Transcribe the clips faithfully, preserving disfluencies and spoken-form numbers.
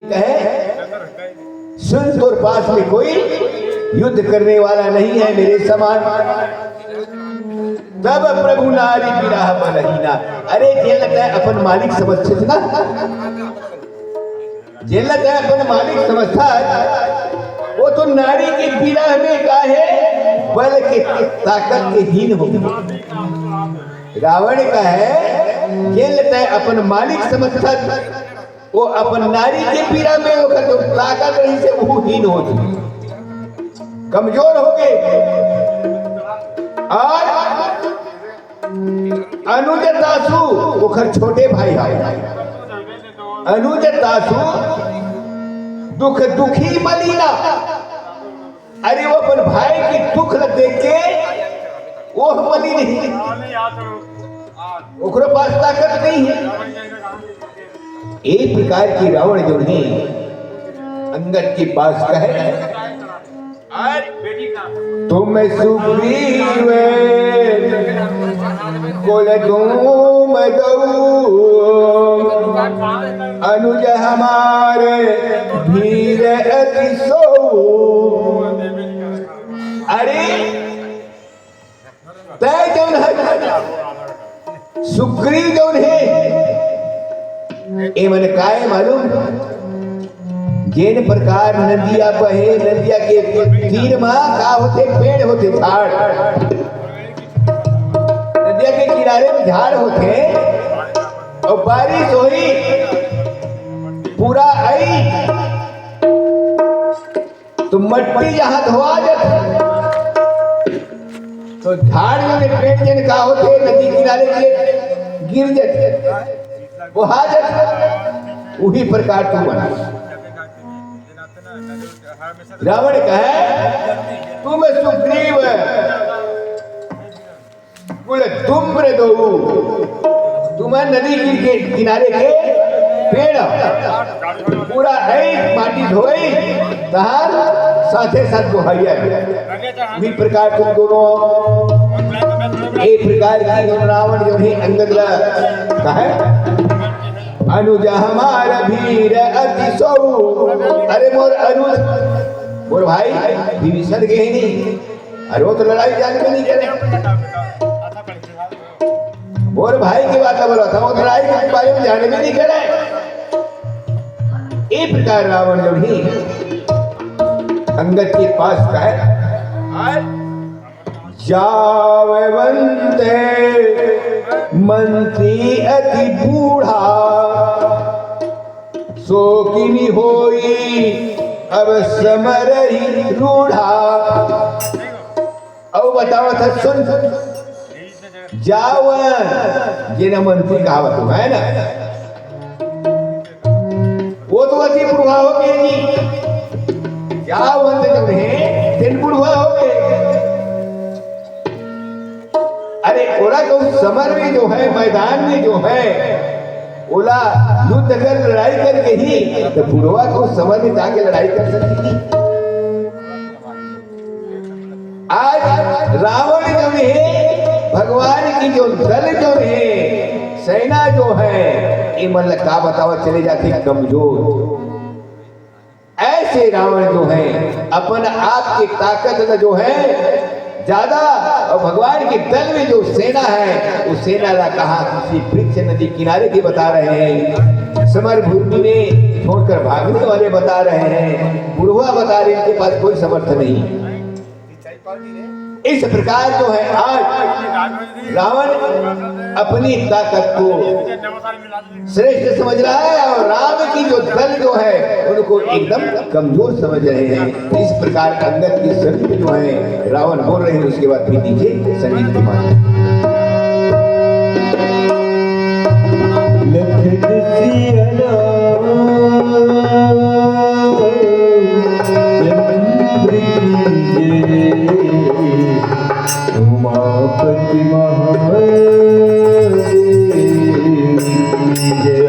कहे, सुन, तोर पास में कोई युद्ध करने वाला नहीं है मेरे समान। तब प्रभु नारी बिरह बलहीना। अरे, जेला तैं अपन मालिक समझथस ना, जेला तैं अपन मालिक समझथस, वो तो नारी के बिरह में का है, बल के, ताकत के हीन हो गे। रावण कहे, जेला तैं अपन मालिक समझथस, वो अपन नारी के पीड़ा में ओकर जो ताकत रहिसे, वो हीन हो गे, कमजोर हो गे। और अनुज तासु, ओकर छोटे भाई है, अनुज तासु दुख दुखी मलीना। अरे, वो अपन भाई के दुख ल देख के वो मलिन हे, ओकरो पास ताकत नहीं है। एक प्रकार की रावण जो है, अंगद के पास कहे, तुम सुग्रीव कुल धूम दऊ, अनुज हमार भीर अति सऊ। अरे, तैं जौन है, सुग्रीव जौन है, ए मन काय मालूम, जेन प्रकार नदिया बहे, नदिया के तीर मा का होथे, पेड़ होथे, झाड़। नदिया के किनारे में झाड़ होथे, और बारिश होही, पूरा आई, तो मट्टी जहाँ धोआ जाथे, तो झाड़ में पेड़ जेन का होथे, नदी किनारे के गिर जाथे, बोहा जाथे, उही प्रकार तू बन। रावण कहे, तुम सुग्रीव कुल धूम्र दऊ, तुम नदी के किनारे के पेड़, पूरा है माटी धोई, तहार साथे साथ बोहाइया। इस प्रकार तुम दोनों, एक प्रकार की रावण जो है अंगद ला कहे, अनुज हमार भीर अति सऊ। अरे मोर अनुज, मोर भाई विभीषण के ही नहीं, अरे वो तो लड़ाई जानबे नहीं करे। मोर भाई के बात बोला था, वो तो लड़ाई के बारे में जानबे नहीं करे। ए प्रकार रावण जो ही अंगद के पास कहे, जावंत मंत्री अति बूढ़ा, सो किन्हीं होई अब समर ही रूढ़ा। अउ बतावत हे, सुन, जाव, जेन मंत्री कहावत हे ना, वो तो अति बुढ़वा हो गए जी। जाव अंत जब हे, तेन बुढ़वा हो गए। अरे, ओला तो समर में जो है, मैदान में जो है, ओला युद्ध कर, लड़ाई करके ही, तो बुढ़वा तो समर में जाके लड़ाई कर सकती थी। आज रावण जो हे, भगवान की जो दल जो हे, सेना जो हे, ये मन ला का बतावा, चले जाथे कमजोर। ऐसे रावण जो हे, अपन आप के ताकत ला जो हे ज्यादा, और भगवान के दल में जो सेना हे, वो सेना ला कहा किसी वृक्ष नदी किनारे की बता रहे हे, समर भूमि में छोड़कर भागने वाले बता रहे हे, बुढ़वा बता रहे, इनके पास कोई समर्थ नहीं। इस प्रकार जो हे, आज रावण अपनी ताकत को श्रेष्ठ समझ रहा हे और राम की जो दल जो हे, उनको एकदम कमजोर समझ रहे हे। इस प्रकार अंगद के शरीर जो हे, रावण बोल रहे हे, उसके बाद फिर नीचे संगीत की बात। लखन सिया राम चंद्र की जय, उमापति महादेव की जय।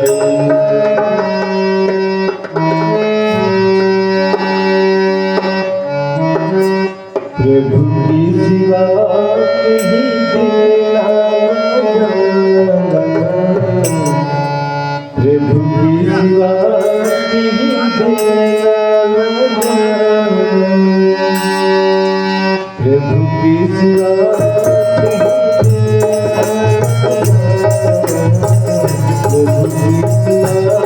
प्रभु की सिवा कहीं जीना, प्रभु प्रभु की सेवा, प्रभु की सेवा।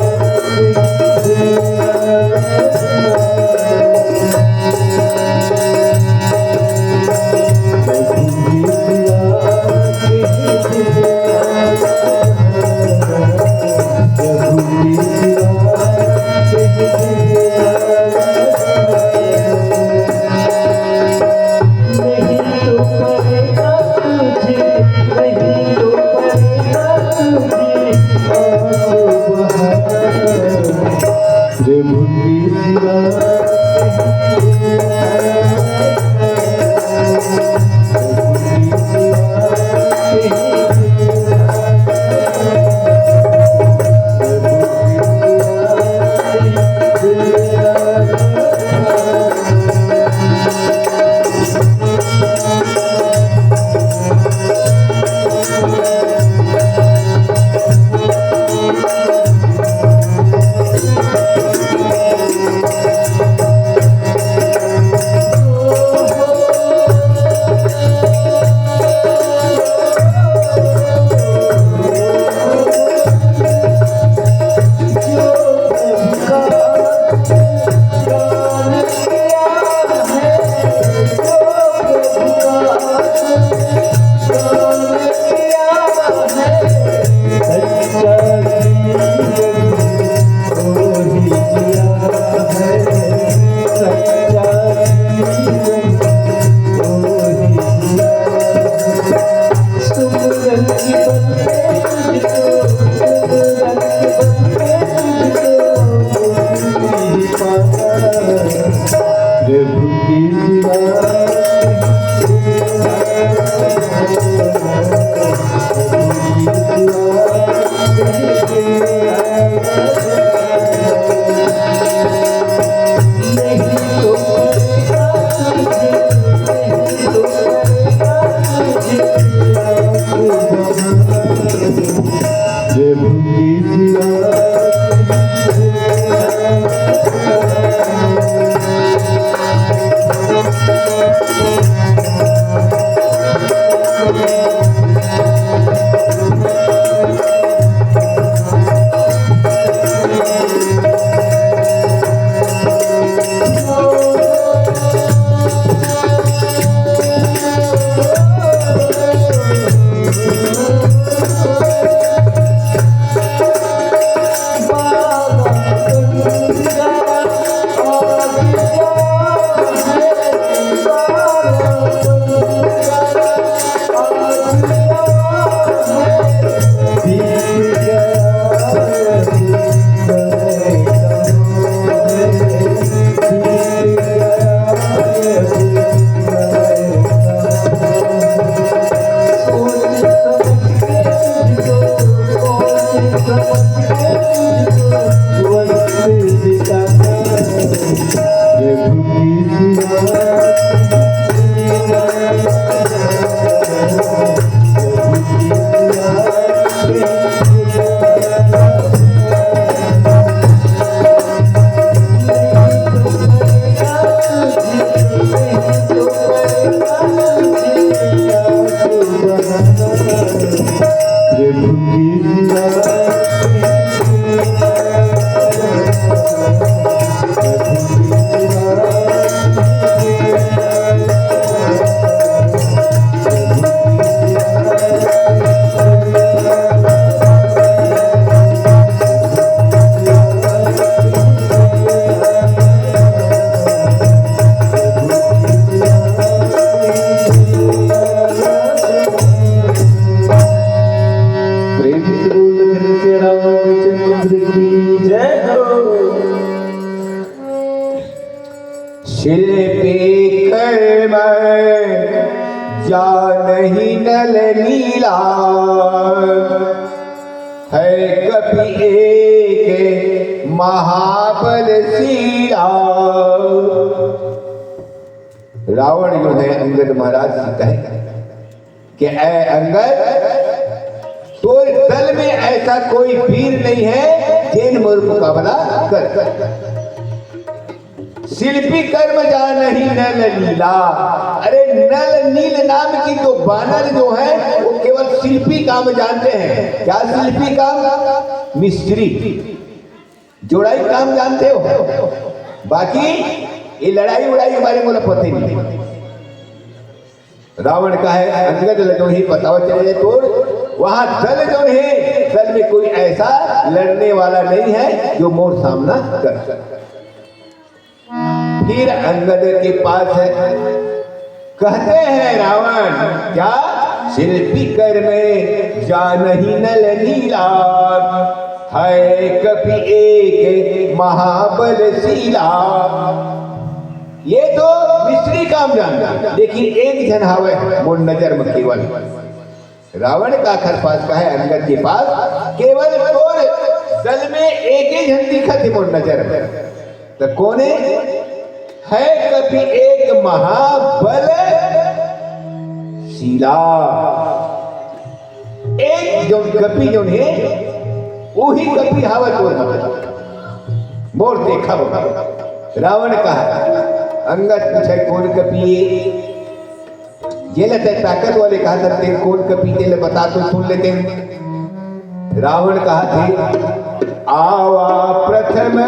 प्रेम से बोल धरती रामचंद्र की जय हो। शिल्पी कर्म जानहि नल लीला, है कपि एक महाबल शीला। रावण जो है अंगद महाराज से कहे कि ऐ अंगद, तोर दल में ऐसा कोई वीर नहीं है जेन मोर मुकाबला कर। शिल्पी कर्म जानहि नल लीला। अरे, नल नील नाम की जो बानर जो है, वो केवल शिल्पी काम जानते हैं। क्या शिल्पी काम? मिस्त्री, जोड़ाई काम जानते हो, बाकी ये लड़ाई उड़ाई के बारे में मोला पता ही नहीं। रावण का है, अंगद ल जो ही बतावा चले जाए तोर, वहां दल जो है, दल में कोई ऐसा लड़ने वाला नहीं है जो मोर सामना कर सके। फिर अंगद के पास है, कहते हैं रावण, क्या? शिल्पी कर्म जानहि नल नीला, है कपि एक महाबल शीला। ये तो मिस्त्री काम जानता, लेकिन एक झन हावय मोर नजर में केवल। रावण का खर पास का है, अंगद के पास, केवल तोर दल में एक ही झन दिखत हे मोर नजर में। तो कोने? है कपि एक महाबल शीला। एक जो कपि जो हे, वही कपि हावत मोर नजर। मोर देखा वो। रावण कहा, अंगद पूछे, कौन कपि ये? जेला तैं ताकत वाले कहा था, तें कौन कपि तेला बता तो सुन लेते हैं। रावण कहा थे, आवा प्रथम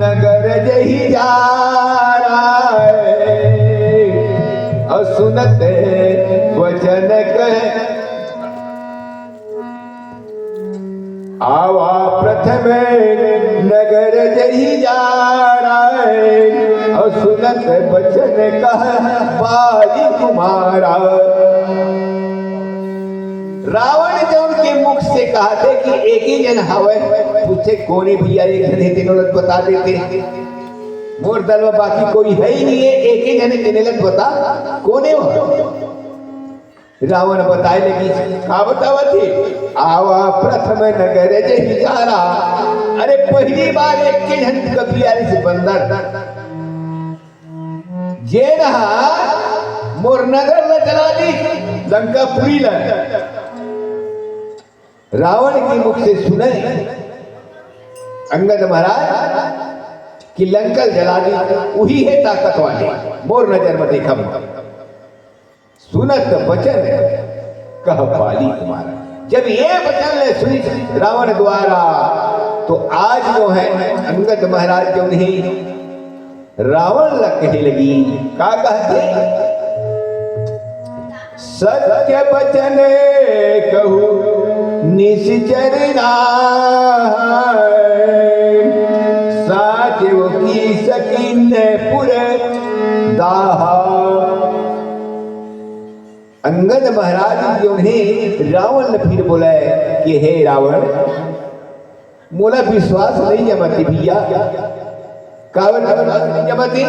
नगर जहि जारा, और सुनत वचन कह आवा प्रथम नगर जहि जारा, और सुनत बचन कह बाली कुमारा। रावण जौन के मुख से कहा थे कि एक ही जन हवय, पूछे कोने भैया, एक जन हे तेनो ल बता देते। मोर दल में बाकी कोई है ही नहीं है, एक ही जन हे तेने ल बता, कोने हो? रावण बताए लगी, का बतावत हे? आवा प्रथम नगर जहि जारा। अरे पहली बार एक के झन कपि आइस बंदर, जेन हा मोर नगर ल जला दी, लंकापुरी ल। रावण के मुख से सुने अंगद महाराज कि लंका ल जला दी, वही है ताकत वाले, मोर नजर में देखा। सुनत बचन कह बाली कुमारा। जब ये बचन ले सुनिस रावण द्वारा, तो आज जो है अंगद महाराज जो नहीं रावण ल कहे लगी, का कहते? सत्य बचन कहु निशिचर नाहै, साचेव कीस कीन्ह पुर दाहा। अंगद महाराज जी उन्हें रावण ल फिर बोले कि हे रावण, मोला विश्वास नहीं जमत हे भैया। काबर विश्वास नहीं जमत हे?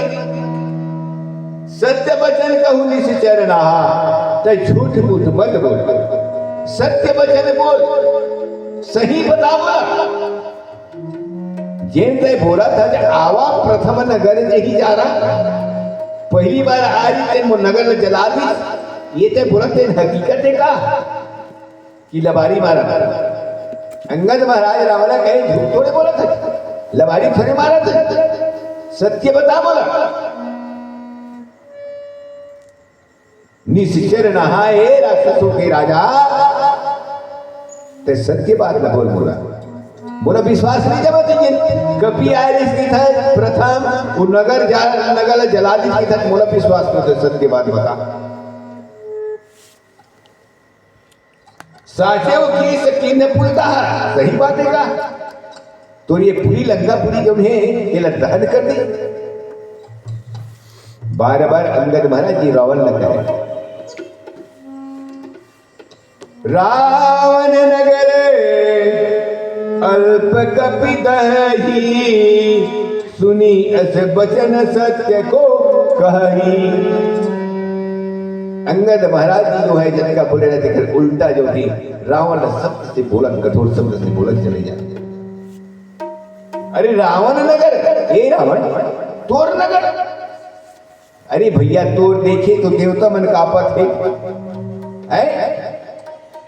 सत्य बचन कहु निशिचर नाहा, तैं झूठ मूठ मत बोल, सत्य बचन बोल, सही बता बोला। जेन तैं बोलत हस जे आवा प्रथम नगर जहि जारा, पहली बार आय रहिस तेन मोर नगर ल जला दिस, ये तैं बोलत तेन हकीकत हे का? कि लबारी मारत? अंगद महाराज रावण ल कहे झूठ थोड़े बोलत हस, लबारी थोड़े मारत हस, सत्य बता बोला। निशिचर नाहा ए राक्षसों के राजा, तैं सत्य बात ल बोल बोला। मोला विश्वास नहीं जमत हे, कपि आय रहिस कहिथे प्रथम, वो नगर जा, नगर ल जला दिस कहिथे, मोला विश्वास नहीं, तैं सत्य बात बता। साचेव कीस कीन्ह पुर दाहा, सही बात हे का? तोर ये पूरी लंकापुरी जो हे, एला दहन कर दे। बार बार अंगद महाराज जी रावण ल कहे, रावण नगर अल्प कपि दही, सुनि अस बचन सत्य को कही। अंगद महाराज जी जो हे, जतका बोले रहिथे, तेकर उल्टा जो हे, रावण ल सख्त से बोलत, कठोर शब्द से बोलत चले जाथे। अरे रावण नगर, ए रावण, तोर नगर। अरे भैया, तोर देखे तो देवता मन कांपत हे, हैं?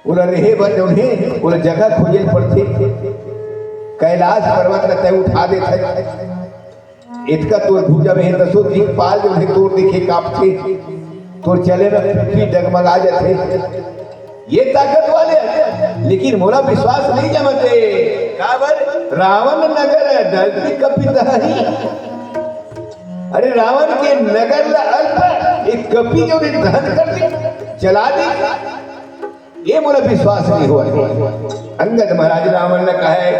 ओला रहे बर जो हे, ओला जगह खोजे ल पड़थे। कैलाश पर्वत ल तैं उठा देथस। इतका तोर भुजा में हे, दसो दिक्पाल जो हे तोर देखे कांपथे, तोर चले में पृथ्वी डगमगा जाथे। ये ताकत वाले हे, लेकिन मोला विश्वास नहीं जमत हे। काबर? रावण नगर डलती कपि दहही। अरे, रावण के नगर ला अल्प, एक कपि जो ने दहन कर दी, जला दी। ये मोला विश्वास नहीं होवत हे। अंगद महाराज रावण ला कहे,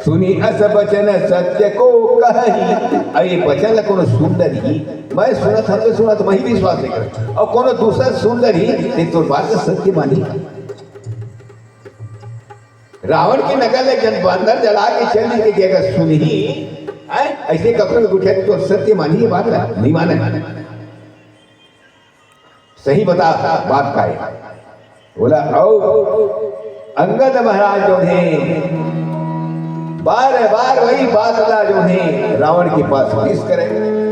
"सुनि अस बचन सत्य को कहही।" अरे, ये बचन ला कोनो सुन डरही, मैं सुनत हंव तो सुनत, मैं ही विश्वास नहीं करंव, अउ कोनो दूसर सुन डरही, ते तोर बात ला सत्य मानही। रावण के नगर ले जन बांदर जला के चल दी के अगर सुनही, हैं? अइसे ककरो ले गुठियाही तो सत्य मानही ये बात ला? नहीं माने। सही बता, बात का हे? बोला, "अउ अंगद महाराज जो हे, बार बार वही बात ला जो हे, रावण के पास पेश करे।"